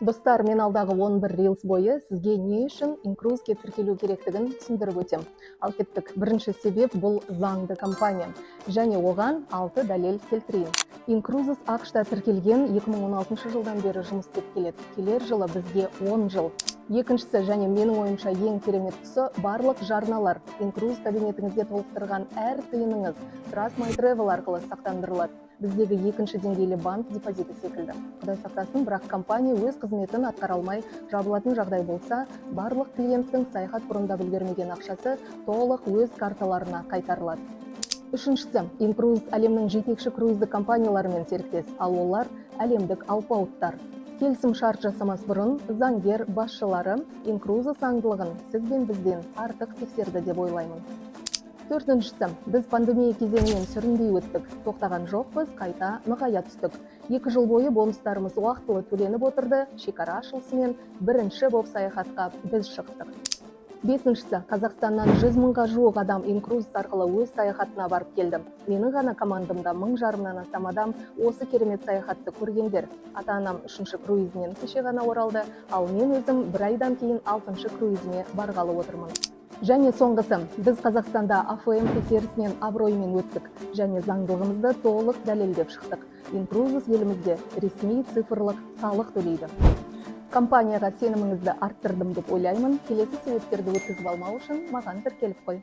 Достар, мен алдағы 11 рилс бойы сізге не үшін Инкрузге тіркелу керектігін түсіндіріп өтем. Ал кеттік. Бірінші себеп: бұл заңды компания және оған алты дәлел келтірейін. Инкрузес АҚШ-та тіркелген, 2016 жылдан бері жұмыс істеп келеді. Келер жылы бізге 10 жыл. Екіншісі және менің ойымша ең керемет тұсы: барлық жарналар, Инкруз кабинетіңізде толықтырған әр тиыныңыз Trust My Travel арқылы сақтандырылады, біздегі екінші деңгейлі банк депозиті секілді. Құдай сақтасын, бірақ компания өз қызметін атқара алмай жабылатын жағдай болса, барлық клиенттің саяхат бұрындап үлгермеген ақшасы толық өз карталарына қайтарылады. Үшіншісі: Инкруз әлемнің жетекші круиздік компанияларымен серіктес, ал олар әлемдік алпауыттар. Келісім шарт жасамас бұрын заңгер басшылары Инкрузес заңдылығын сіз бен бізден артық тексерді деп ойлаймын. Төртіншісі: біз пандемия кезеңінен сүрінбей өттік, тоқтаған жоқпыз, қайта нығая түстік. 2 жыл бойы бонустарымыз уақытылы төленіп отырды, шекара ашылысымен бірінші боп саяхатқа біз шықтық. Бесіншісі: Қазақстаннан 100 мыңға жуық адам Инкруз арқылы өз саяхатына барып келді. Менің ғана командамда 1500-нан астам адам осы керемет саяхатты көргендер. Ата анам үшінші круизінен кеше ғана оралды, ал мен өзім бір айдан кейін алтыншы круизіме барғалы отырмын. Және соңғысы: біз Қазақстанда АФМ тексерісінен абыроймен өттік және заңдылығымызды толық дәлелдеп шықтық. Инкрузес елімізде ресми цифрлық салық төлейді. Компанияға сеніміңізді арттырдым деп ойлаймын. Келесі себептерді өткізіп алмау үшін маған тіркеліп қой.